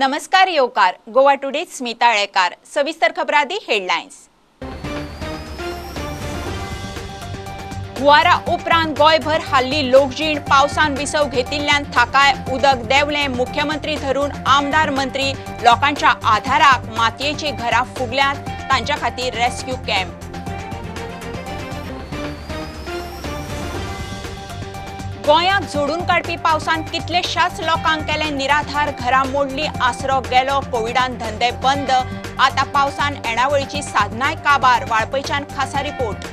नमस्कार येवकार गोवा टुडे स्मिता आळेकार। सविस्तर खबरादी हेडलायन्स। हुवारा उपरांत गोंयभर हाल्ली लोकजीण, पावसान विसव घेतिल्ल्यान थाकाय, उदक देंवलें। मुख्यमंत्री धरून आमदार मंत्री लोकांच्या आधाराक मातयेची घरां फुगल्यांत, तांच्या खातीर रेस्क्यू कॅम्प। गोंयाक जोडून काडपी पावसान कितलेशाच लोकांक केले निराधार, घरां मोडली, आसरो गेलो, कोविडान धंदे बंद। आतां पावसान येणावळीची साधनाय काबार। वाळपयच्यान खासा रिपोर्ट।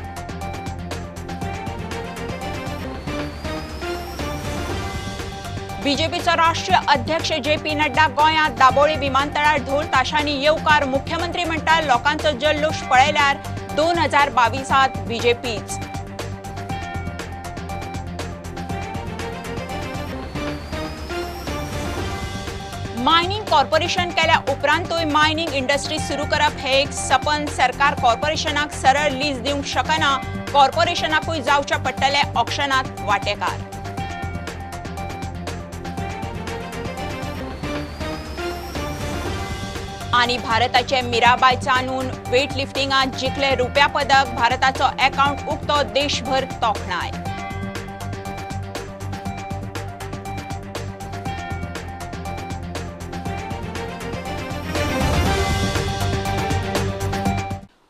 बीजेपीचो राष्ट्रीय अध्यक्ष जे पी नड्डा गोंयांत, दाबोळी विमानतळार ढोल ताशांनी येवकार। मुख्यमंत्री म्हणटा लोकांचो जल्लोश पळयल्यार 2022 बीजेपीच। मायनिंग कॉर्पोरेशन केल्या उपरांतूय मायनिंग इंडस्ट्री सुरू करप हे एक सपन। सरकार कॉर्पोरेशनाक सरळ लीज दिवंक शकना, कॉर्पोरेशनाकूय जावचें पडटलें ऑक्शनांत वांटेकार। आनी भारताचे मीराबाय चानून वेट लिफ्टिंगांत जिखले रुप्या पदक, भारताचो अकाउंट उक्तो, देशभर तोखणाय।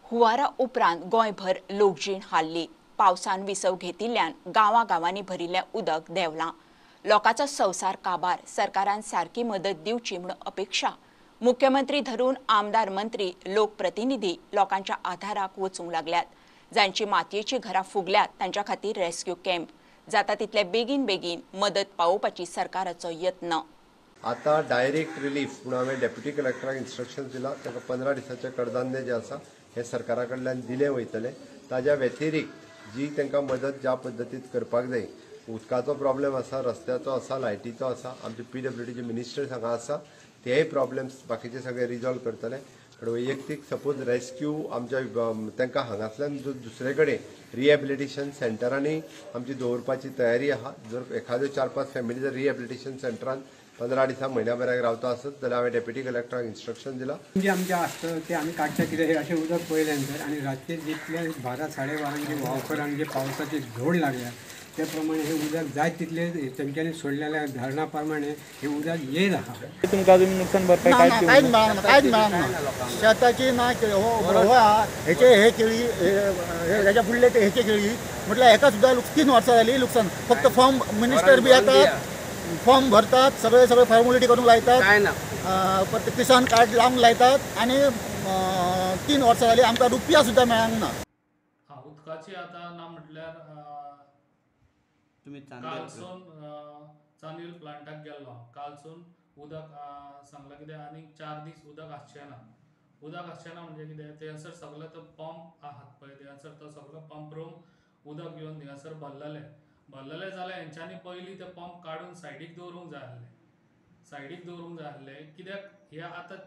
हुवारा उपरांत गोंयभर लोकजीण हाल्ली। पावसान विसव घेतिल्ल्यान गांवागांवांनी भरिल्लें उदक देंवलां। लोकांचो संवसार काबार। सरकारान सारकी मदत दिवची म्हूण अपेक्षा। मुख्यमंत्री धरून आमदार मंत्री लोकप्रतिनिधी लोकांच्या आधाराक वचूंक लागल्यात। जांची मातयेची घरां फुगल्यात तांच्या खातीर रेस्क्यू कॅम्प जाता तितले बेगीन बेगीन मदत पावोवपाची सरकाराचो यत्न। आतां डायरेक्ट रिलीफ म्हणून हांवें डेप्युटी कलेक्टराक इन्स्ट्रक्शन दिलां, ताका 15 दिसाचें कडधान्य जें आसा हें सरकारा कडल्यान दिलें वयतलें। ताज्या व्यतिरिक्त जी तांकां मदत ज्या पद्दतीन करपाक जाय, उदकाचो प्रॉब्लेम आसा, रस्त्याचो आसा, लायटीचो आसा, आमचे पीडब्ल्यूडीचे मिनिस्टर्स हांगा आसा, तेय प्रॉब्लेम्स बाकीचे सगळे रिजॉल्व करतले। पण वैयक्तीक सपोज रेस्क्यू आमच्या तांकां हांगासल्यान दुसरे कडेन रिहेबिलिटेशन सेंटरांनी आमची दवरपाची तयारी आसा। जर एखाद्यो 4-5 फॅमिली जर रिहेबिलिटेशन सेंटरान 15 दिसां म्हयन्या भराक रावता आसत जाल्यार हांवें डेप्युटी कलेक्टराक इन्स्ट्रक्शन दिलां। जे आमचें आसता तें आमी काडचें कितें हें अशें उदक पळयलें नंतर आनी रातचें जितले 12, 12:30 जे वावकर आनी जे पावसाची झोड लागल्या ते प्रमाणे हे उदक जाय तितले तेंच्यांनी सोडलेल्या धरणा प्रमाणे हे उदक येत आसा। तुमकां अजून नुकसान भरपाई कांयच मेळना, कांयच मेळना। शेताची ना हो हेचे हे केळी, हेच्या फुडले ते हेचे केळी, म्हटल्यार हेका सुद्दां 3 वर्सां जाली लुकसान। फक्त फॉर्म मिनिस्टर बी येतात, फॉर्म भरतात, सगळे सगळे फॉर्मेलिटी करूंक लायतात, परत किसान कार्ड लावंक लायतात आनी 3 वर्सां जाली आमकां रुपया सुद्दां मेळूंक ना। उदकाची आतां ना म्हटल्यार कालसून चांदील प्लांटाक गेल्लो, कालसून उदक सांगलां कितें आनीक 4 दीस उदक आसचें ना। उदक आसचें ना म्हणजे कितें, थंयसर सगळो तो पंप आहात पळय, थंयसर तो सगळो पंप रूम उदक येवन थिंगासर भरलेलें। भरलेलें जाल्यार हेंच्यांनी पयलीं ते पंप काडून सायडीक दवरूंक जाय आसलें, सायडीक दवरूंक जाय आसलें कित्याक हे आतां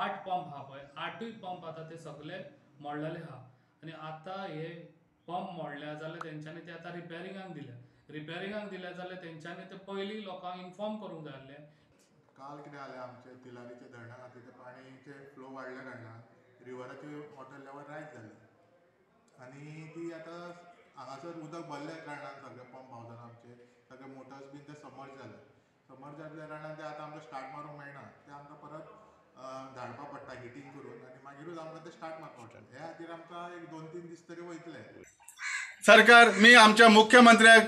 8 पंप आहा पळय, 8ूय पंप आतां ते सगळे मोडलेले आहा आनी आतां हे पंप मोडल्या जाल्यार तेंच्यांनी ते आतां रिपेरिंगाक दिले, रिपेरिंगाक दिले जाल्यार तेंच्यांनी ते पयलीं लोकांक इन्फॉर्म करूंक जाय आसलें। काल कितें जालें, आमचे तिलारीच्या धरणा खातीर ते पाणीचे फ्लो वाडल्या कारणान रिवराचे वॉटर लेवल रायज जालें आनी ती आतां हांगासर उदक भरल्या कारणान सगळे पंप हावसान आमचे सगळे मोटर्स बीन ते समर्ज जाले। समर्ज जाल्ल्या कारणान ते आतां आमकां स्टार्ट मारूंक मेळना, ते आमकां परत धाडपा पडटा हिटींग करून आनी मागीरूच आमकां ते स्टार्ट मारपा पडटा। हे खातीर आमकां एक 2-3 दीस तरी वयतले। सरकार मी आमच्या मुख्यमंत्र्याक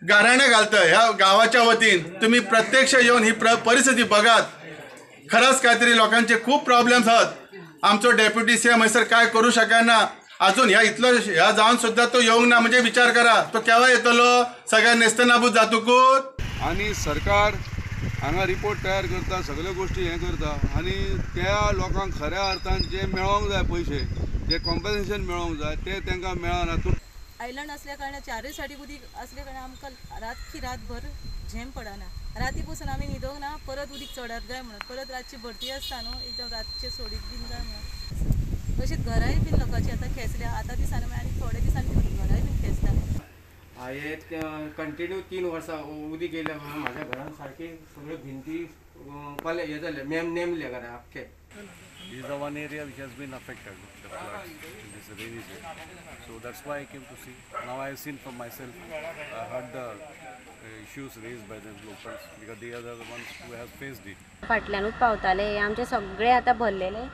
गाराणें घालता ह्या गांवाच्या वतीन, तुमी प्रत्यक्ष येवन ही परिस्थिती बघात। खरंच कांयतरी लोकांचे खूब प्रॉब्लेम्स आहात। आमचो डेप्युटी सीएम हयसर काय करूं शकना अजून, ह्या इतलो ह्या जावन सुद्दां तो येवंक ना, म्हणजे विचार करा तो केव्हा येतलो, सगळ्या नेस्तनाबूत जातकूच। आनी सरकार हांगा रिपोर्ट तयार करता, सगळ्यो गोश्टी हें करता आनी त्या लोकांक खऱ्या अर्थान जे मेळोंक जाय पयशे, जे कॉम्पन्सेशन मेळोंक जाय ते तांकां मेळना। आयलंड असल्या कारणान चारूय सायडीक उदीक असल्या कारणान आमकां रातकी रातभर झेम पडना। राती पसून आमी न्हिदोंक ना, परत उदीक चडत काय म्हणून, परत रातची भरती आसता न्हू एकदम रातचे सोडीत बीन काय म्हणून। तशीच घराय बीन लोकांची आतां खेसल्या, आतां दिसांनी आनी थोडे दिसांनी घराय बीन खेसता। हांवें कंटिन्यू 3 वर्सां उदीक येयल्या म्हणून म्हाज्या घरान सारकी सगळ्यो भिंती हे जाले नेम नेमले घरा आख्खे. This is the one area which has been affected with the floods in this rainy season. So that's why I came to see. Now I have seen for myself. I heard the issues raised by the locals because they are the ones who have faced it. फाटल्यानूच पावताले, आमचे सगळे आतां भरलेले,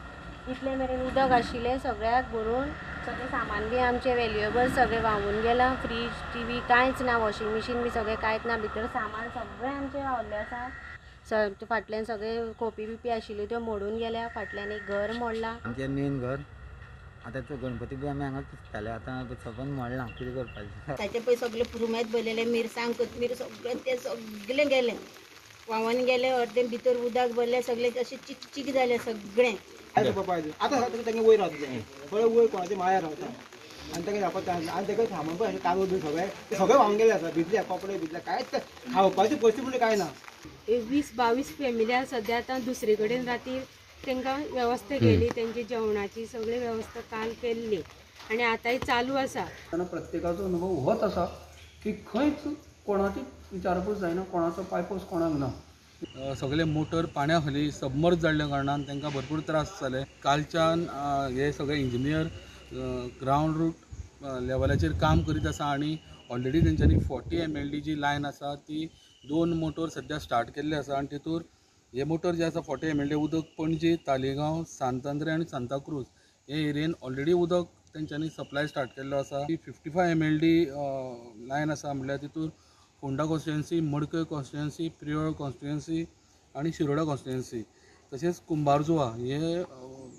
इतले मेरेन उदक आशिल्लें सगळ्याक भरून, सगळें सामान बी आमचें वेल्युएबल सगळें व्हांवून गेलां. फ्रीज, टीव्ही कांयच ना, वॉशिंग मशीन बी सगळें कांयच ना, भितर सामान सगळें आमचें व्हांवलें आसा. फाटल्यान सगळे खोपी बिपी आशिल्ल्यो त्यो मोडून गेल्या, फाटल्यान एक घर मोडलां. आमचें मेन घर आतां तो गणपती बी आमी हांगा पुजताले, आतां सगळें मोडलां, कितें करपाचें. ताचे पळय सगळें रुमांत भरलेलें मिरसांग कोथमीर सगळें तें सगळें गेलें, व्हांवन गेलें, अर्दें भितर उदक भरलें, सगळें अशें चिकचीक जालें सगळें. आतां तांगे वयर रावता तें पळय, वयर कोणाचें माळ्यार रावता आनी तांकां रावपाक आनी तांकां सामान पळय तांदूळ बी सगळें सगळें व्हांवन गेलें आसा, भिजले कपडे भिजले, कांयच खावपाची परिस्थिती म्हणजे कांय ना. 20-22 फॅमिली सद्या आतां दुसरे कडेन राती तांकां वेवस्था केली, तेंची जेवणाची सगळी वेवस्था काल केल्ली आनी आतांय चालू आसा. प्रत्येकाचो अनुभव होच आसा की खंयच कोणाची विचारपूस जायना, कोणाचो पांयपोस कोणाक ना. सगळे मोटर पाण्या खाली सबमर्ज जाल्ल्या कारणान तांकां भरपूर त्रास जाले. कालच्यान हे सगळे इंजिनियर ग्रावंड रूट लेवलाचेर काम करीत आसा आनी ऑलरेडी तेंच्यांनी 40 MLD जी लायन आसा ती 2 मोटर सद्या स्टार्ट केल्ले आसा आनी तितूर हे मोटर जे आसा 40 MLD उदक पणजी, तालिगांव, सांतांद्रे आनी सांताक्रूज हे एरियेन ऑलरेडी उदक तेंच्यांनी सप्लाय स्टार्ट केल्लो आसा. 55 MLD line आसा म्हणल्यार तितूर Ponda constituency, Madkai constituency, Priol constituency आनी शिरोडा कॉन्स्टिट्युएन्सी तशेंच कुंभारजुवा हे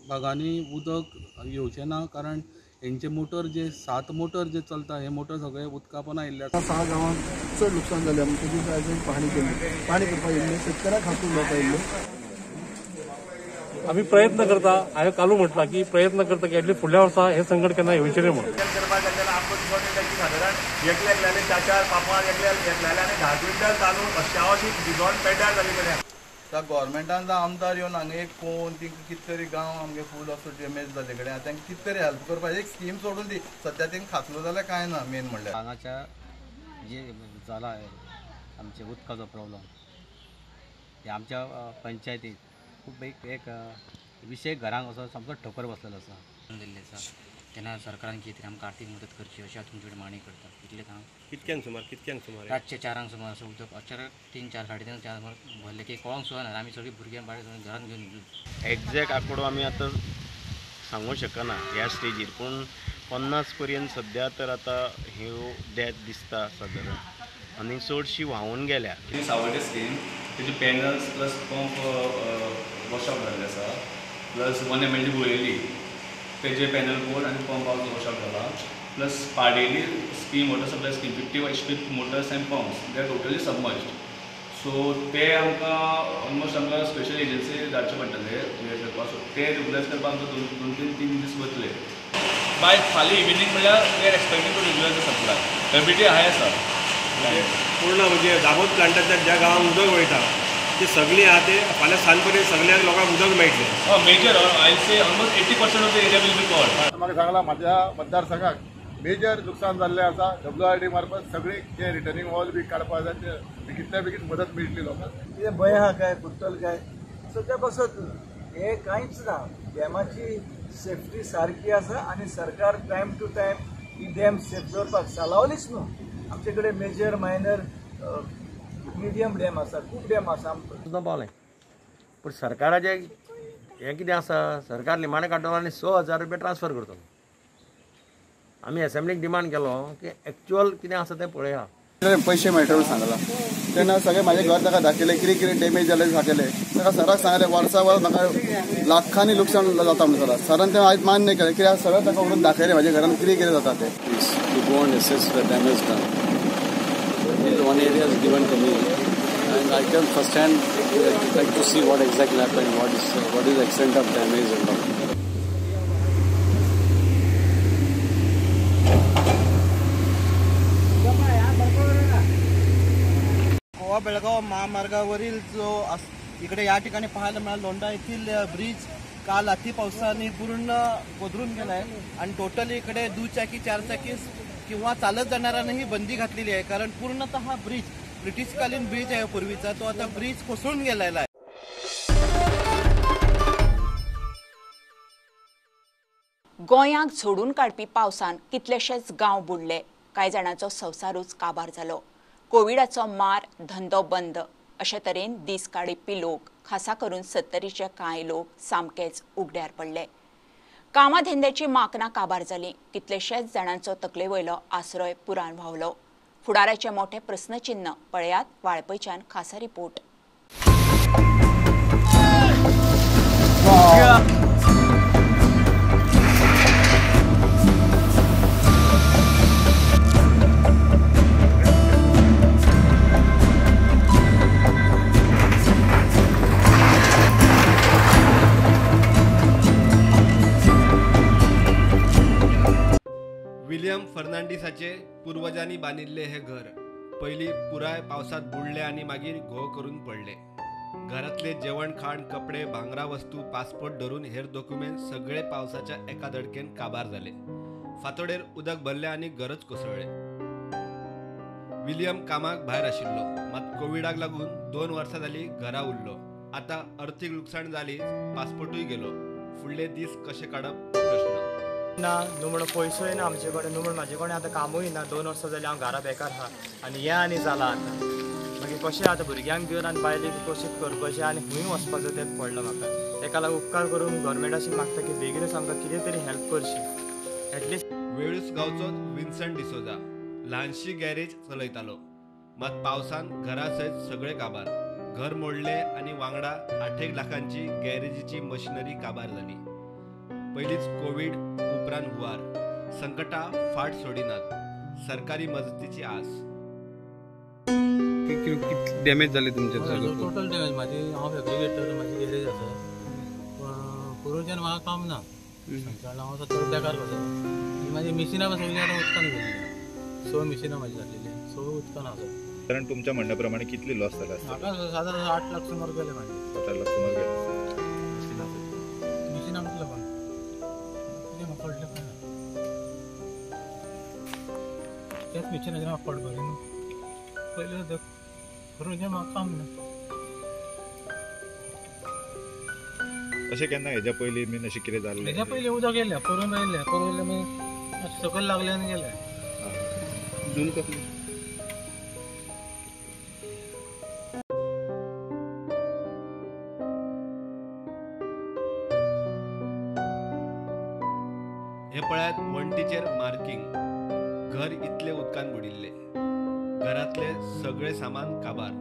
भागांनी उदक येवचें ना, कारण हेंचे मोटर जे 7 मोटर जे चलता हे मोटर सगळे उदका पोंदा आयिल्ले आसा. 6 गांवांत चड लुकसाण जालें. आमचे दीस आयज पाणी केल्लें, पाणी करपाक येयल्लें, शेतकऱ्यांक हातून जावपाक येयल्लें. आमी प्रयत्न करता, हांवें कालू म्हटलां की प्रयत्न करता की एटलीस्ट फुडल्या वर्सा हें संकट केन्ना येवचें न्हय म्हणून. सादारण एकल्या एकल्याले 4-4, 5-5, एकल्या एकल्याले 10 क्विंटल तांदूळ अश्यावशी भिजोवन पेड्ड्यार जाली कडेन. गव्हर्मेंटान जावं आमदार येवन हांगा एक पळोवन तिंकां कितें तरी गांव आमगे फूल असो डॅमेज जाल्ले कडेन आतां तांकां कितें तरी हेल्प करपाक एक स्कीम सोडून दी. सद्या तांकां खातलो जाल्यार कांय ना. मेन म्हणल्यार हांगाच्या जे जाला आमचे उदकाचो प्रॉब्लम हे आमच्या पंचायतीक खूब एक विशय घरांक असो सामको ठोकर बसलेलो आसा दिल्ली आसा. तेन्ना सरकारान कितें तरी आमकां आर्थीक मदत करची अशें हांव तुमचे कडेन मागणी करता. इतलें हांव कितक्यांक सुमार कितक्यांक सुमार रातचे 4 सुमार असो उदक अचानक 3-4, 3.5, 4 सुमार भरलें की कळोंक सुद्दां ना. आमी सगळीं भुरग्यां बाळ्यां सगळीं घरांत घेवन एग्जॅक्ट आंकडो आमी आतां सांगूंक शकना ह्या स्टेजीर, पूण 50 पर्यंत सद्या तर आतां ह्यो डेथ दिसता सादारण आनी चडशी व्हांवून गेल्या. सावड्डे स्कीम तेजे panels plus pump wash out जाल्ले आसा, प्लस 1 MLD Boyeli तेजे पॅनल बोर्ड आनी पंप हावस वॉश आउट जाला, plus Padeli scheme water supply scheme 50 HP motors and pumps they are totally submerged. So ते आमकां ऑलमोस्ट आमकां स्पेशल एजन्सी धाडचे पडटले हें करपाक. सो ते रेगुलायज करपाक आमकां 2-3 दीस वतले. बाय फाल्यां इविनींग म्हणल्यार we are expecting to regularize the supply. Everyday high आसा पूर्ण, म्हणजे दाबोद प्लांटांतल्यान ज्या गांवांक उदक वयता ते सगळीं आहा ते फाल्यां सांज पर्यंत सगळ्या लोकांक उदक मेळटलें. Major I say almost 80% of the area will be covered. म्हाका सांगलां म्हाज्या मतदारसंघाक मेजर लुकसाण जाल्लें आसा. WRD मार्फत सगळी जे रिटर्निंग वॉल बी काडपाक जाय ते बेगींतल्या बेगीन मदत मेळटली लोकांक. कितें भंय आहा काय फुट्टल काय सो त्या पासत हें कांयच ना. डॅमाची सेफ्टी सारकी आसा आनी सरकार टायम टू टायम ही डॅम सेफ दवरपाक सालावलीच न्हू. आमचे कडेन मेजर मायनर मिडियम डॅम आसा, खूब डॅम आसा. सुद्दां पावलें पूण सरकाराचें हें कितें आसा, सरकार निमाणें काडटलो आनी 6,000 रुपया ट्रान्सफर करतलो. आमी एसेंब्लीक डिमांड केलो की एक्चुअल कितें आसा तें पळया. पयशे मेळटले म्हणून सांगलां तेन्ना सगळें म्हाजें घर ताका दाखयलें, कितें कितें डॅमेज जालें दाखयलें. ताका सराक सांगलें वर्सा वर म्हाका लाखांनी लुकसाण जाता म्हणून सराक. सरान तें आयज मान्य केलें कित्याक सगळें ताका व्हरून दाखयलें म्हाज्या घरान कितें कितें जाता तें. To go and assess the damage done. One area is given to me and I can first hand like to see what exactly happened, what is the extent of damage and all. Goa Belgaum महामार्गावरील जो इकडे या ठिकाणी पाहायला मिळाला लोंढा येथील bridge काल अति पावसाने पूर्ण कोदरून गेलाय आणि टोटली इकडे दुचाकी चारचाकी किंवा चालत जाणाऱ्यांनाही बंदी घातलेली आहे, कारण पूर्णतः हा ब्रिज ब्रिटिशकालीन ब्रिज आहे पूर्वीचा, तो आता ब्रिज कोसळून गेलेला आहे. गोंयांक झोडून काडपी पावसान कितलेशेच गांव बुडले, कांय जाणांचो संवसारूच काबार जालो। कोविडाचो मार, धंदो बंद, अशे तरेन दीस काडपी लोक, खासा करून सत्तरीचे कांय लोक सामकेच उगड्यार पडले। कामाधंद्याची माकनां काबार जाली, कितलेशेच जाणांचो तकले वयलो आसरोय पुरान व्हांवलो। फुडाराचे मोठे प्रस्नचिन्ह पळयात वाळपयच्यान खासा रिपोर्ट। विलियम फर्नांडीसाचे पूर्वजांनी बांदिल्ले हे घर पयलीं पुराय पावसांत बुडले आनी मागीर घो करून पडले। घरांतले जेवण खाण, कपडे, भांगरा वस्तू, पासपोर्ट धरून हेर डॉक्युमेंट सगळे पावसाच्या एका दडकेन काबार जाले। फांतोडेर उदक भरलें आनी घरच कोसळ्ळें। विलियम कामाक भायर आशिल्लो, मात कोविडाक लागून 2 वर्सां जाली घरा उरलो। आतां अर्थीक लुकसाण जालीच, पासपोर्टूय गेलो। फुडले दीस कशे काडप प्रश्न ना। न्हू म्हणून पयसोय ना आमचे कडेन, न्हू म्हणून म्हाजे कडेन आतां कामूय ना। 2 वर्सां जालीं हांव घरा बेकार आहा आनी हें आनी जालां आतां। मागीर कशें आतां भुरग्यांक घेवन आनी बायलेक कशें करपाचें आनी खंय वचपाचो तें पडलां म्हाका। तेका लागून उपकार करून गव्हर्मेंटाशी मागता की बेगीनूच आमकां कितें तरी हेल्प करची एटलिस्ट। वेळूस गांवचोच विन्संट डिसोजा ल्हानशी गॅरेज चलयतालो, मात पावसान घरा सयत सगळे काबार। घर मोडले आनी वांगडा 8 लाखांची गॅरेजीची मशिनरी काबार जाली। पयलींच कोवीड, उपरांत हुंवार, संकटां फाट सोडिनात। सरकारी मजतीची आस। कितले डॅमेज जाले तुमचे? टोटल डॅमेज म्हाजी, हांव फॅब्रिकेटर, म्हाजी गॅरेज आसा, पूण पोरूंच्यान म्हाका काम ना, कारण हांव सद्या बेकार कसो। आनी म्हाजी मिशिनां सगळीं आतां उदकान गेल्ली, 6 मिशिनां म्हाजी जाल्लेली, सगळीं उदकान आसा। कारण तुमच्या म्हणण्या प्रमाणे कितली लॉस जाला? म्हाका सादारण 8 लाख सुमार गेले म्हाजे। 7-8 लाख सुमार गेले मिशिनां लागून। कितें म्हाका कळटलें ना, त्याच मिशिनाचेर म्हाका पोट भरें न्हू। पयलें करून म्हाका काम ना। अशें केन्ना हेज्या पयलीं बीन अशें कितें जाल्लें? हेज्या पयलीं उदक येयलें, पोरून येयलें, पोरून येयलें मागीर सकयल लागलें आनी गेलें। जून कसलें? हे पळयात वण्टीचेर मार्किंग, घर इतले उदकान बुडिल्ले, घरांतले सगळे सामान काबार।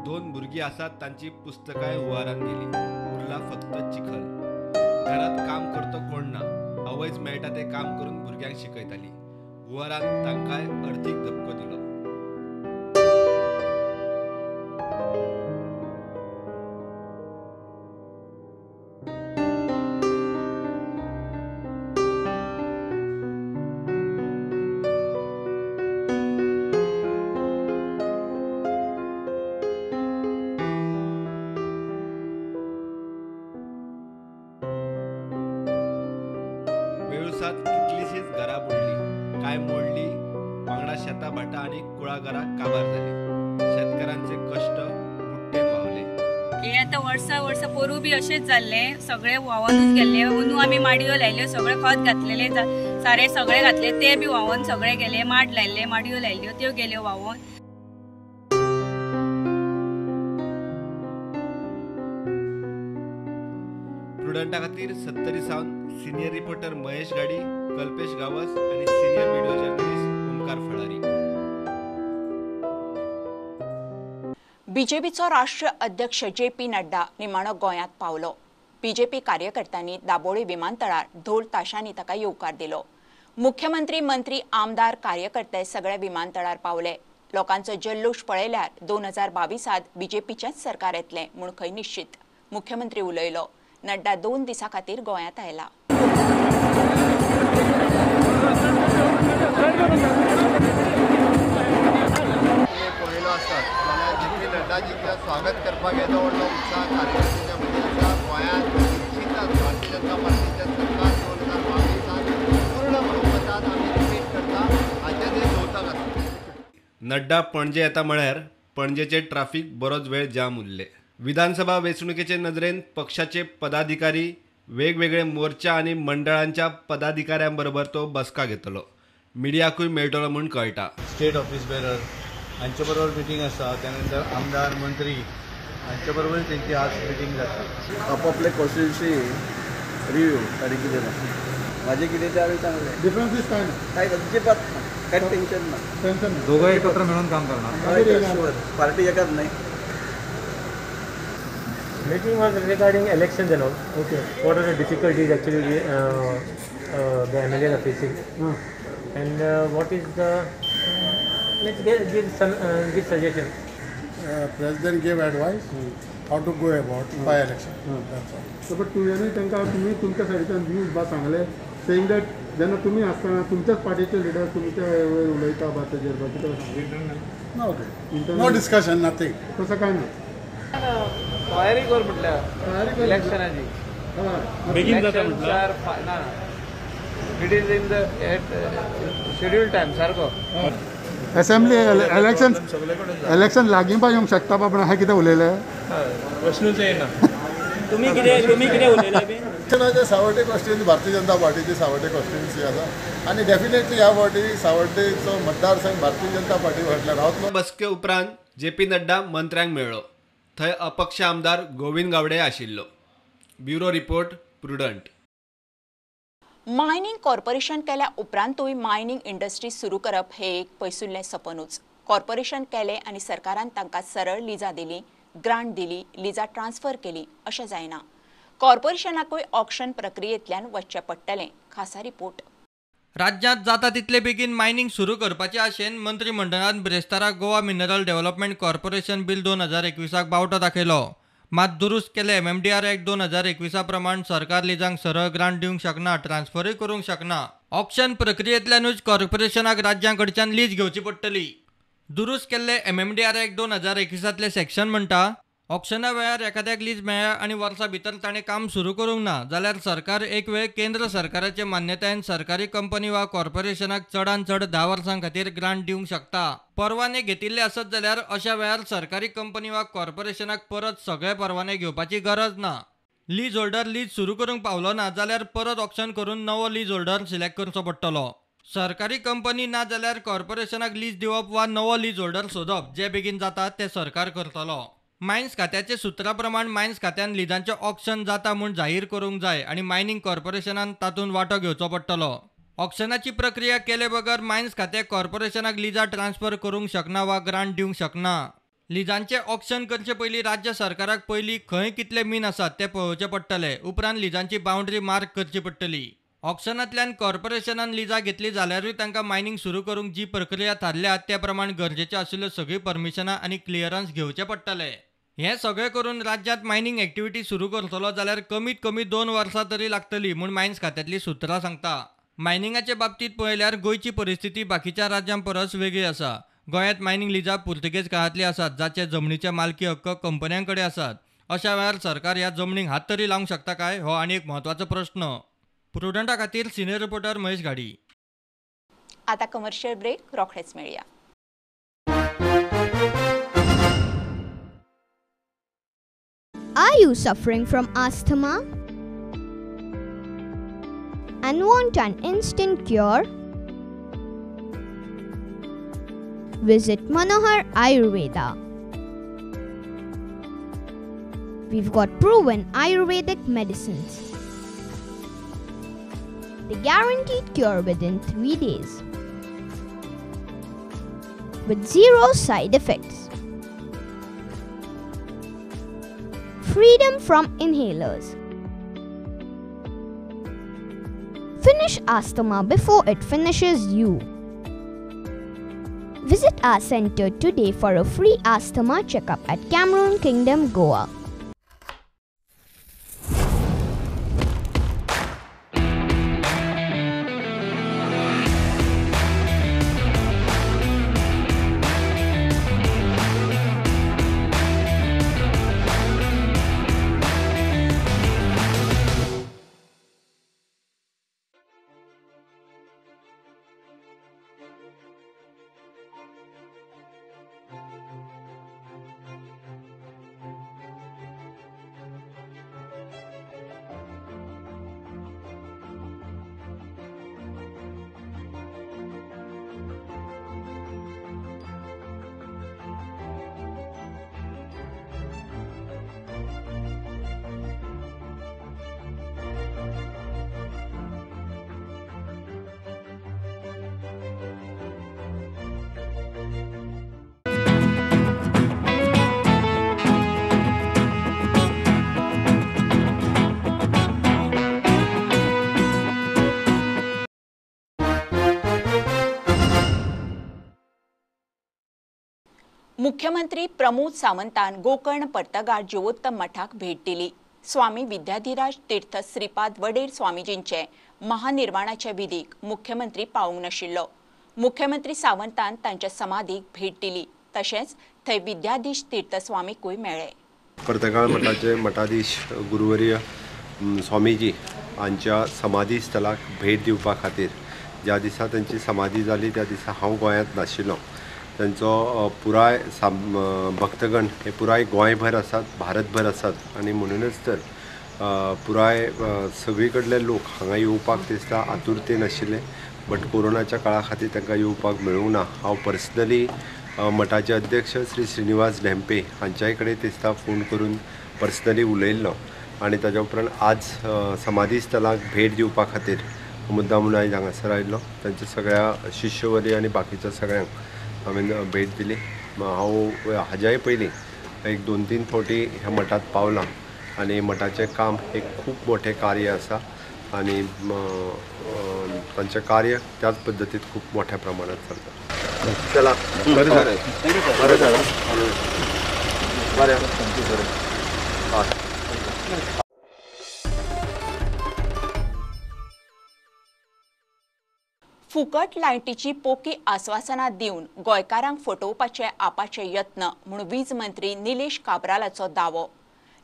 2 भुरगीं आसात, तांची पुस्तकांय हुंवारान गेली, उरला फक्त चिखल। घरांत काम करतो कोण ना, आवयच मेळटा तें काम करून भुरग्यांक शिकयताली। हुंवारान तांकांय अर्थीक धपको दिलो। वेळुसात कितलीशीच घरां बुडली, कांय मोडली, वांगडा शेतां भाटां आनी कुळागरां काबार जाली। शेतकारांचे कश्ट बुट्टेन व्हांवले। हे आतां वर्सा वर्सा पोरूं बी अशेंच जाल्लें, सगळें व्हांवनूच गेल्लें। अंदू आमी माडयो लायल्यो, सगळें खत घातलेलें, सारें सगळें घातलें, तें बी व्हांवन सगळें गेलें। माड लायल्ले, माडयो लायल्यो, त्यो गेल्यो व्हांवन। प्रुडंटा खातीर सत्तरी सावन सिनियर रिपोर्टर महेश गाडी, कल्पेश गावस आनी senior video journalist Omkar Phalari. बीजेपीचो राष्ट्रीय अध्यक्ष जे पी नड्डा निमाणो गोंयांत पावलो। बीजेपी कार्यकर्त्यांनी दाबोळी विमानतळार ढोल ताशांनी ताका येवकार दिलो। मुख्यमंत्री, मंत्री, आमदार, कार्यकर्ते सगळे विमानतळार पावले। लोकांचो जल्लोश पळयल्यार 2022 बीजेपीचेंच सरकार येतलें म्हूण खंय निश्चित, मुख्यमंत्री उलयलो। नड्डा 2 दिसां खातीर गोंयांत आयला। पळयलो आसतात जाल्यार जे पी नड्डाजीचें स्वागत करपाक येदो व्हडलो उत्साह कार्यकर्त्यांच्या मदीं आसा। गोंयांत निश्चितच भारतीय जनता पार्टीचें सरकार 2022 पूर्ण बहुमतान आमी रिपीट करता हाचें तें द्योतक आसा। नड्डा पणजे येता म्हळ्यार पणजेचे ट्राफिक बरोच वेळ जाम उरले। विधानसभा वेंचणुकेचे नदरेन पक्षाचे पदाधिकारी, वेगवेगळे मोर्चा आनी मंडळांच्या पदाधिकाऱ्यां बरोबर तो बसका घेतलो. मिडियाकूय मेळटलो म्हूण कळटा. स्टेट ऑफिस बेरर हांचे बरोबर मिटींग आसा, त्यानंतर आमदार मंत्री हांचे बरोबर तेंची आज मिटींग जाता. आपापले कॉन्स्टिट्युन्सी रिव्यू ताणी कितें ना माझे कितें ते हांवें सांगलें. डिफरन्सीस काय ना, काय अजिबात ना, काय टेन्शन ना, टेन्शन ना. दोघं एकत्र मिळून काम करणार, पार्टी एकाच नाही. Meeting was regarding elections and all. Okay. What are the difficulties actually the MLAs are facing, and what is the let's give some give suggestions. President gave advice how to go about by election. That's all. So, but तुवें तांकां तुमी तुमच्या सायडीच्यान views बा सांगले, saying that जेन्ना तुमी आसतना तुमच्याच पार्टीचे लिडर तुमच्या वयर उलयता बा तेजेर बा कितें सांगलें? No, okay. No discussion, nothing. तसं काय ना. तयारी कर म्हटल्यार इलेक्शनाची बेगीन जाता म्हटल्यार ना, it is in the schedule time सारको. असेंब्ली इलेक्शन इलेक्शन लागीं पा येवंक शकता बाबा हांवें कितें उलयलें प्रश्नूच येना. तुमी कितें उलयलें बी? इलेक्शनाचे सावड्डे कॉन्स्टिट्युन्सी भारतीय जनता पार्टीची सावड्डे कॉन्स्टिट्युन्सी आसा आनी डेफिनेटली ह्या फावटी सावड्डेचो मतदारसंघ भारतीय जनता पार्टी फाटल्यान रावतलो. बसके उपरांत जे पी नड्डा मंत्र्यांक मेळ्ळो. थंय अपक्ष आमदार गोविंद गावडे आशिल्लो. Bureau report, Prudent. Mining corporation केल्या उपरांतूय मायनिंग इंडस्ट्री सुरू करप हे एक पयसुल्लें सपनूच. कॉर्पोरेशन केलें आनी सरकारान तांकां सरळ लिजां दिली, ग्रांट दिली, लिजां ट्रान्सफर केली अशें जायना. कॉर्पोरेशनाकूय ऑक्शन प्रक्रियेंतल्यान वचचें पडटलें. खासा रिपोर्ट. राज्यांत जाता तितले बेगीन मायनिंग सुरू करपाचे आशेन मंत्रीमंडळान ब्रेस्तारा Goa mineral development corporation bill 2021 बावटो दाखयलो. मात दुरुस्त केले MMDR act 2021 प्रमाण सरकार लिजांक सरळ ग्रांट दिवंक शकना, ट्रान्सफरूय करूंक शकना. ऑक्शन प्रक्रियेंतल्यानूच कॉर्पोरेशनाक राज्यां कडच्यान लीज घेवची पडटली. दुरुस्त केल्ले MMDR act 2021 section म्हणटा, ऑक्शना वेळार एखाद्याक लीज मेळ्ळ्या आनी वर्सा भितर ताणें काम सुरू करूंक ना जाल्यार सरकार एक वेळ केंद्र सरकाराचे मान्यतायेन सरकारी कंपनी वा कॉर्पोरेशनाक चडान चड 10 वर्सां खातीर ग्रांट दिवंक शकता. परवाने घेतिल्ले आसत जाल्यार अशा वेळार सरकारी कंपनी वा कॉर्पोरेशनाक परत सगळे परवाने घेवपाची गरज ना. लीज होल्डर लीज सुरू करूंक पावलो ना जाल्यार परत ऑक्शन करून नवो लीज होल्डर सिलेक्ट करचो पडटलो. सरकारी कंपनी ना जाल्यार कॉर्पोरेशनाक लीज दिवप वा नवो लीज होल्डर सोदप जे बेगीन जाता तें सरकार करतलो. मायन्स खात्याचे सुत्रा प्रमाण मायन्स खात्यान लिजांचें ऑक्शन जाता म्हूण जाहीर करूंक जाय आनी मायनिंग कॉर्पोरेशनान तातूंत वांटो घेवचो पडटलो. ऑक्शनाची प्रक्रिया केले बगर मायन्स खातें कॉर्पोरेशनाक लिजां ट्रान्सफर करूंक शकना वा ग्रांट दिवंक शकना. लिजांचें ऑक्शन करचे पयलीं राज्य सरकाराक पयलीं खंय कितले मीन आसात ते पळोवचें पडटलें, उपरांत लिजांची बावंड्री मार्क करची पडटली. ऑक्शनांतल्यान कॉर्पोरेशनान लिजां घेतली जाल्यारूय तांकां मायनिंग सुरू करूंक जी प्रक्रिया थारल्या ते प्रमाण गरजेच्यो आशिल्ल्यो सगळीं परमिशनां आनी क्लियरन्स घेवचें पडटलें. हें सगळें करून राज्यांत मायनिंग एक्टिविटी सुरू करतलो जाल्यार कमीत कमी 2 वर्सां तरी लागतली म्हूण मायन्स खात्यांतली सुत्रां सांगता. मायनिंगाचे बाबतींत पळयल्यार गोंयची परिस्थिती बाकीच्या राज्यां परस वेगळी आसा. गोंयांत मायनिंग लिजां पुर्तुगेज काळांतली आसात, जाचे जमनीचे मालकी हक्क कंपन्यां कडेन आसात. अशा वेळार सरकार ह्या जमनीक हात तरी लावंक शकता काय हो आनी एक म्हत्वाचो प्रश्न. प्रुडंटा खातीर सिनियर रिपोर्टर महेश घाडी. आता कमर्शियल ब्रेक, रोखडेच मेळया. Are you suffering from asthma and want an instant cure? Visit Manohar Ayurveda. We've got proven Ayurvedic medicines. The guaranteed cure within 3 days with 0 side effects. Freedom from inhalers. Finish asthma before it finishes you. Visit our center today for a free asthma checkup at Cameroon Kingdom, Goa. मुख्यमंत्री प्रमोद सावंतान गोकर्ण पर्तगाळ जिवोत्तम मठाक भेट दिली. स्वामी विद्याधिराज तीर्थ श्रीपाद वडेर स्वामीजींचे महानिर्वाणाच्या विधीक मुख्यमंत्री पावूंक नाशिल्लो. मुख्यमंत्री सावंतान तांच्या समाधीक भेट दिली, तशेंच थंय विद्याधीश तीर्थ स्वामीकूय मेळ्ळे. पर्तगाळ मठाचे मठाधीश गुरुवर्य स्वामीजी हांच्या समाधी स्थलाक भेट दिवपा खातीर ज्या दिसा तांची समाधी जाली त्या दिसा हांव गोंयांत नाशिल्लो. तांचो पुराय भक्तगण हे पुराय गोंयभर आसात, भारतभर आसात आनी म्हणूनच तर पुराय सगळी कडले लोक हांगा येवपाक दिसता आतुरतेन आशिल्ले, बट कोरोनाच्या काळा खातीर तांकां येवपाक मेळूंक ना. हांव पर्सनली मठाचे अध्यक्ष श्री श्रीनिवास धेंपे हांच्याय कडेन दिसता फोन करून पर्सनली उलयल्लो आनी ताज्या उपरांत आज समाधी स्थलाक भेट दिवपा खातीर मुद्दाम म्हणून आयज हांगासर आयिल्लो. तांच्या सगळ्या शिश्यवर्य आनी बाकीच्या सगळ्यांक हांवें भेट दिली. हांव हाज्याय पयलीं एक 2-3 फावटी ह्या मठांत पावलां आनी मठाचें काम एक खूब मोठें कार्य आसा आनी तांचें कार्य त्याच पद्दतीन खूब मोठ्या प्रमाणात चलता. चला, बरें जालें, बरें जालें, बरें, thank you sir. फुकट लायटीची पोकी आस्वासनां दिवन गोंयकारांक फटोवपाचे आपाचे यत्न म्हूण वीज मंत्री निलेश काब्रालाचो दावो.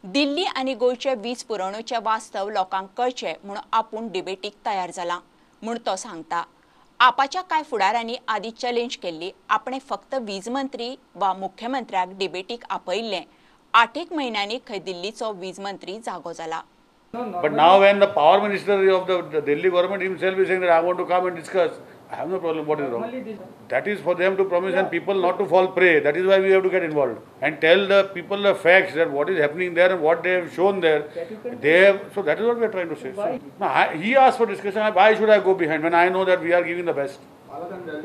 दिल्ली आनी गोंयचे वीज पुरवणेचे वास्तव लोकांक कळचे म्हूण आपूण डिबेटीक तयार जाला म्हूण तो सांगता. आपाच्या कांय फुडाऱ्यांनी आदी चॅलेंज केल्ली, आपणे फक्त वीज मंत्री वा मुख्यमंत्र्याक डिबेटीक आपयिल्लें. 8 म्हयन्यांनी खंय दिल्लीचो वीज मंत्री जागो जाला. But now when the power minister of the Delhi government himself is saying that I want to come and discuss, I have no problem. What is wrong? That is for them to promise and people not to fall prey. That is why we have to get involved and tell the people the facts that what is happening there and what they have shown there. They have, so that is what we are trying to say. So, no, he asked for discussion. Why should I go behind when I know that we are giving the best?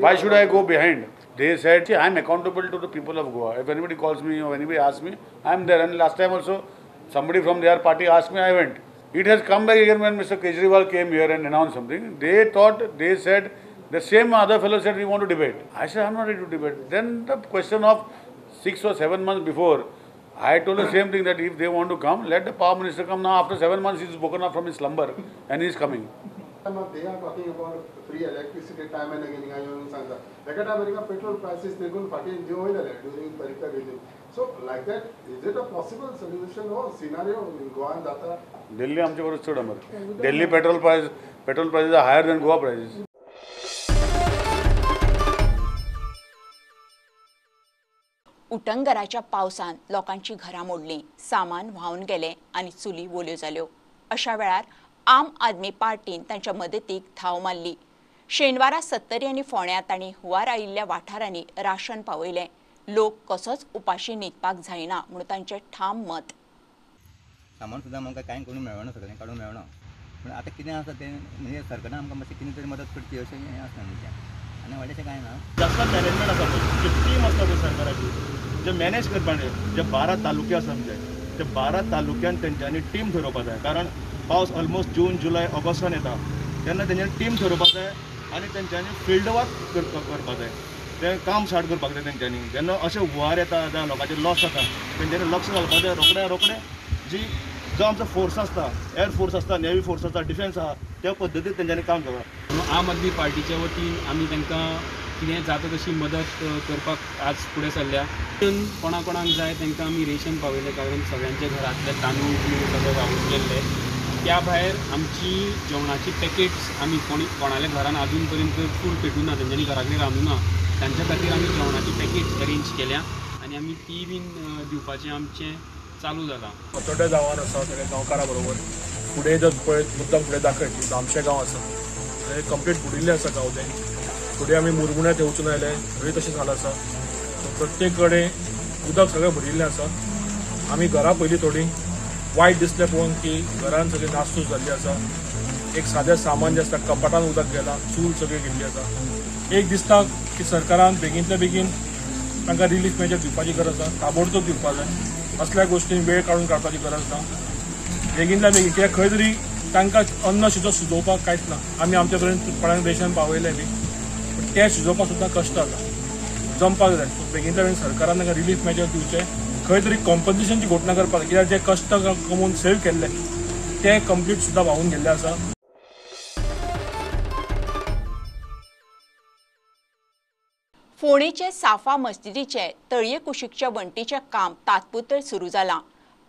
Why should I go behind? They said, see, I am accountable to the people of Goa. If anybody calls me or anybody asks me, I am there. And last time also, somebody from their party asked me, I went. It has come back again when Mr. Kejriwal came here and announced something. They thought, they said, the same other fellow said, we want to debate. I said, I am not ready to debate. Then the question of 6 or 7 months before, I told the same thing that if they want to come, let the power minister come. Now after 7 months, he is woken up from his slumber and he is coming. They are talking about free electricity time and again. Petrol prices they go during Parikar regime. So like that, is it a possible solution or scenario in Goa and Data? Delhi आमचे बरोबर चड आमर. Delhi petrol prices are higher than Goa prices. उटंगराच्या पावसान लोकांची घरां मोडलीं, सामान व्हांवन गेलें आनी चुली वोल्यो जाल्यो. अशा वेळार आम आदमी पार्टीन तांच्या मदतीक धांव मारली. शेनवारा सत्तरी आनी फोंड्या तांणी हुंवार आयिल्ल्या वाठारांनी राशन पावयलें. लोक कसोच उपाशी न्हिदपाक जायना म्हूण तांचें ठाम मत. सामान सुद्दां आमकां कांय करूंक मेळना, सगळें काडूंक मेळना. पूण आतां कितें आसा तें म्हणजे सरकारान आमकां मातशें कितें तरी मदत करची अशें हें आसता आमचें आनी व्हडलेंशें कांय ना. जास्त मॅनेजमेंट आसा पळय, टीम आसता पळय सरकाराची जे मॅनेज करपाक जाय. जे 12 तालुके आसा आमचे, ते 12 तालुक्यान तेंच्यांनी टीम थरोवपा जाय. कारण पावस ऑलमोस्ट जून जुलय ऑगस्टान येता तेन्ना तेंच्यांनी टीम थरोवपा जाय आनी तेंच्यांनी फिल्ड वर्क करपा जाय. तें काम स्टार्ट करपाक जाय तेंच्यांनी. जेन्ना अशें हुंवार येता जावं लोकांचेर लॉस जाता तेंच्यांनी लक्ष घालपाक जाय रोखड्या रोखडें. जी जो आमचो फोर्स आसता, एअर फोर्स आसता, नेव्ही फोर्स आसता, डिफेन्स आसा, त्या पद्दतीन तेंच्यांनी काम करप. आम आदमी पार्टीच्या वतीन आमी तांकां कितें जाता तशी मदत करपाक आज फुडें सरल्या. कोणा कोणाक जाय तांकां आमी रेशन पावयलें, कारण सगळ्यांच्या घरांतले तांदूळ बिंदूळ सगळें व्हांवून गेल्ले. त्या भायर आमची जेवणाची पॅकेट्स आमी कोणाल्या घरान अजून पर्यंत चूल पेटूं ना, तेंच्यांनी घरा कडेन रांदूं ना, तांच्या खातीर आमी जेवणाची पॅकेट्स अरेंज केल्या आनी आमी ती बीन दिवपाचें आमचें चालू जालां. फातोड्ड्या गांवान आसा सगळ्या गांवकारा बरोबर फुडें जर पळयत मुद्दाम फुडें दाखयत तामशे गांव आसा थंय कंप्लीट बुडिल्लें आसा गांव तें. फुडें आमी मुरगुण्या थंय वचून आयले, थंय तशें जालां आसा. प्रत्येक कडेन उदक सगळें भरिल्लें आसा. आमी घरा पयलीं थोडीं वायट दिसलें पळोवन की घरान सगळी नासधूस जाल्ली आसा. एक सादें सामान जें आसता कपाटान उदक गेलां, चूल सगळी गेल्ली आसा. एक दिसता की सरकारान बेगीनतल्या बेगीन तांकां रिलीफ मेजर दिवपाची गरज आसा, ताबडतोब दिवपा जाय. असल्या गोश्टीन वेळ काडून काडपाची गरज ना. बेगीनल्या बेगीन कित्याक खंय तरी तांकां अन्न सुद्दां शिजोवपाक कांयच ना. आमी आमच्या पर्यंत कोणाक रेशन पावयलें बी, पूण तें शिजोवपाक सुद्दां कश्ट जाता. जमपाक जाय. सो बेगीनच्या बेगीन सरकारान तांकां रिलीफ मेजर दिवचे, खंय तरी कॉम्पन्सेशनची घोशणा करपाक जाय, कित्याक जे कश्ट कमोवन सेव केल्ले ते कंप्लीट सुद्दां व्हांवून गेल्ले आसा. फोंडेचे साफा मस्जिदीचे तळये कुशीकच्या वण्टीचें काम तात्पुरतें सुरू जालां.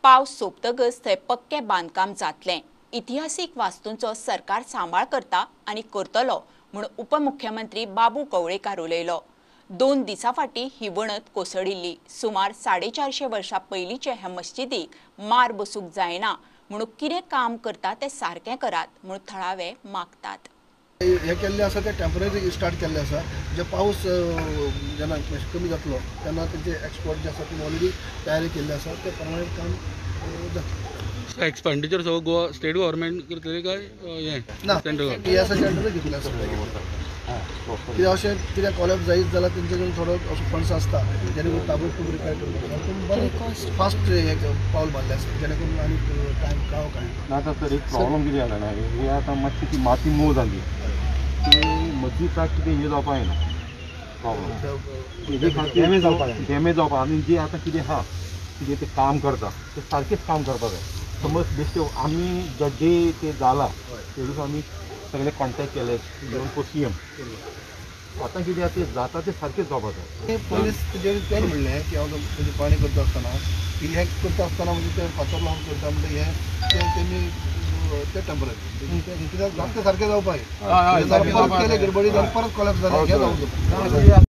पावस सोंपतकच थंय पक्कें बांदकाम जातलें. इतिहासीक वास्तूंचो सरकार सांबाळ करता आनी करतलो म्हूण उपमुख्यमंत्री बाबू कवळेकार उलयलो. 2 दिसां फाटीं ही वणत कोसळिल्ली. सुमार 450 वर्सां पयलींचे हे मस्जिदीक मार बसूंक जायना म्हूण कितें काम करता तें सारकें करात म्हूण थळावे मागतात. हे केल्ले आसा ते टेम्पररी स्टार्ट केल्ले आसा. जे पावस जेन्ना कमी जातलो तेन्ना तेंचे एक्सपर्ट जे आसा ते ऑलरेडी तयारी केल्ली आसा, ते प्रमाणे काम जातलें. एक्सपेंडिचर सगळो गोवा स्टेट गव्हर्मेंट करतले काय हें ना, हे आसा सेंट्रल घेतलें आसा. कित्याक अशें कितें कॉलेप्स जायत जाल्यार तेंचे कडेन थोडो असो फंड्स आसता जेणे करून ताबडतोब रिपेर करपाक. पूण बरें फास्ट हें पावल मारलें आसा जेणे करून आनी टायम काव कांय ना. आतां सर एक प्रॉब्लम कितें जाला ना, हे आतां मातशी ती माती मूव जाली ती मस्जिदाक कितें हें जावपाक येना प्रॉब्लम, तेजे खातीर डॅमेज जावपाक. आनी जे आतां कितें आहा कितें तें काम करता तें सारकेंच काम करपाक जाय. समज बेश्टे आमी the day ते जाला ते दिसा आमी सगळे कॉन्टेक्ट केले इवन फॉर सी एम. आतां कितें आतां तें जाता तें सारकेंच जावपाक जाय. पोलीस तेजेर तें म्हणलें की हांव म्हणजे पाणी करता आसतना की हें करता आसतना म्हणजे ते फातर लावन करता म्हणजे हें तें तेमी ते टेम्पररी कित्याक जाता तें सारकें जावपाक जाय. परत केलें गडबडी जावन परत कॉलेप्स जालें हें जावंक जाय.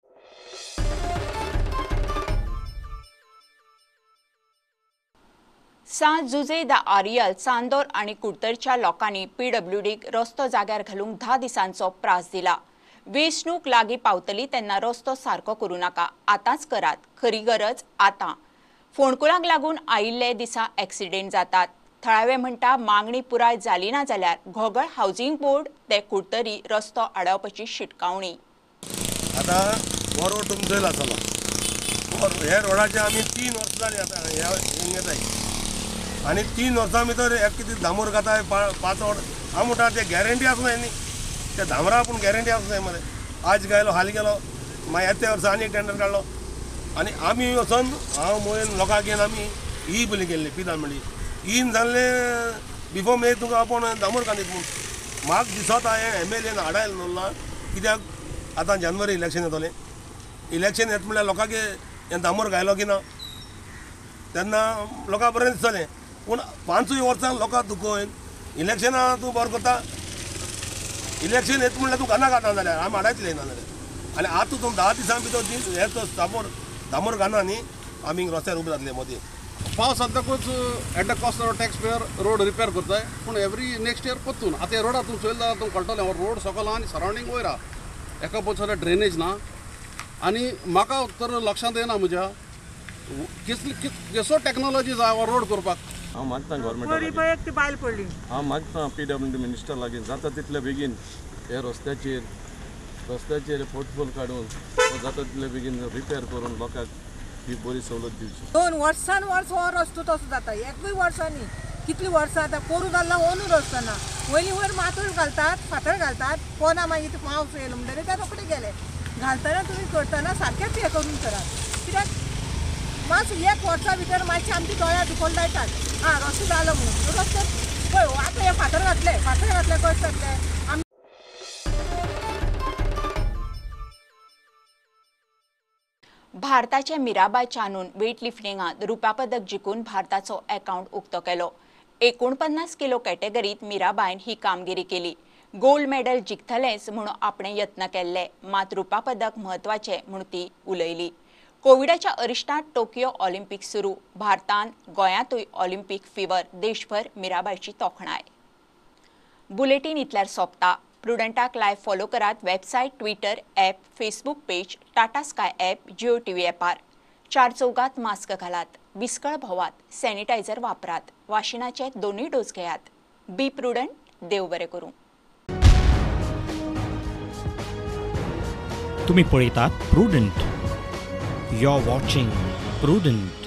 सां जुजे दा आरियल, चांदोर आनी कुडतरच्या लोकांनी पीडब्ल्यूडीक रस्तो जाग्यार घालूंक 10 दिसांचो प्रास दिला. वेंचणूक लागीं पावतली तेन्ना रस्तो सारको करूं नाका, आतांच करात, खरी गरज आतां. फोंडकुलांक लागून आयिल्ले दिसा एक्सिडेंट जातात. थळावे म्हणटा मागणी पुराय जाली ना जाल्यार घोगळ हावजींग बोर्ड ते कुडतरी रस्तो आडावपाची शिटकावणी. आतां हो रोड तुमचो आसलो, ह्या रोडाचे आमी 3 वर्सां जालीं आतां ह्या येताय आनी 3 वर्सां भितर एक कितें दामोर घाताय पांचवड. हांव म्हणटा ते गॅरंटी आसूं जाय न्ही, त्या दामरा पूण गॅरंटी आसूं जाय मरे. आज गेलो हाल गेलो, मागीर येत्या वर्सा आनी एक टेंडर काडलो आनी आमी वचोन हांव मोयन लोकांक घेवन आमी ही पयलीं केल्ली पिदान म्हणली इन जाल्लें बिफोर मे तुका आपोवन दामोर कांदीत म्हूण म्हाका दिसता हें एम एल एन हाडायलें दवरलां. कित्याक आतां जानेवारी इलेक्शन येतलें, इलेक्शन येता म्हणल्यार लोकांक हें दामोर घायलो की ना तेन्ना लोकांक बरें दिसतलें. पूण 5 वर्सां लोकांक दुखोवन इलेक्शनां तूं बरो करता, इलेक्शन येता म्हणल्यार तूं घालना घालना जाल्यार आमी हाडायतले ना जाल्यार. आनी आतां तूं 10 दिसां भितर हे तो दामोर घालना न्ही, आमी रस्त्यार उबे जातले मदीं. पावस जातकूच at the cost of tax payer road repair करताय, पूण एवरी नेक्स्ट इयर परतून आतां हे रोडार तूं चोयले जाल्यार तुमकां कळटलें हो रोड सकयल आनी सरावंडींग वयर आहा, एका पळय ड्रेनेज ना. आनी म्हाका तर लक्षांत येना म्हज्या कितली कसो टॅक्नोलॉजी जाय हो रोड करपाक. हांव मागता गव्हर्मेंटा बायल पडली, हांव मागता पीडब्ल्यूडी मिनिस्टर लागीं जाता तितले बेगीन हे रस्त्याचेर पोटफोल काडून जाता तितले बेगीन रिपेर करून लोकांक ही बरी सवलत दिवची. 2 वर्सान वर्स हो रस्तो तसो जाता, एकूय वर्सांनी कितलीं वर्सां आतां पोरूं जाल्लो ओनू रस्तो ना. वयली वयर मातूल घालतात, फातर घालतात, पोना मागीर पावस येयलो म्हणटकीर ते रोखडे गेले. घालतना तुमी करतना सारकेंच हें करून करात, कित्याक मातसो एक वर्सा भितर मातशें आमच्या दोळ्यार दुखोवन लायतात आं रस्तो जालो म्हणून. रस्तो पळय आतां हे फातर घातले, फातर घातले कशें जातलें. आमी भारताचे मीराबाय चानून वेटलिफ्टिंगांत रुप्या पदक जिखून भारताचो अकाउंट उक्तो केलो. 49 किलो कॅटेगरीत मीराबायन ही कामगिरी केली. गोल्ड मेडल जिखतलेंच म्हूण आपणें यत्न केल्ले, मात रुप्या पदक म्हत्वाचें म्हूण ती उलयली. कोविडाच्या अरिश्टांत टोकियो ऑलिम्पीक सुरू, भारतान गोंयांतूय ऑलिम्पीक फिवर, देशभर मीराबायची तोखणाय. बुलेटीन इतल्यार सोंपता. प्रुडंटाक लायव्ह फॉलो करात website, Twitter, app, Facebook page, Tata Sky app, Jio TV ॲपार. 4 चौगात मास्क घालात, विस्कळ भोवात, सॅनिटायझर वापरात, वाशिनाचे 2 डोस घेयात. Be prudent. देव बरें करूं. तुम्ही पळयतात Prudent. You're watching Prudent.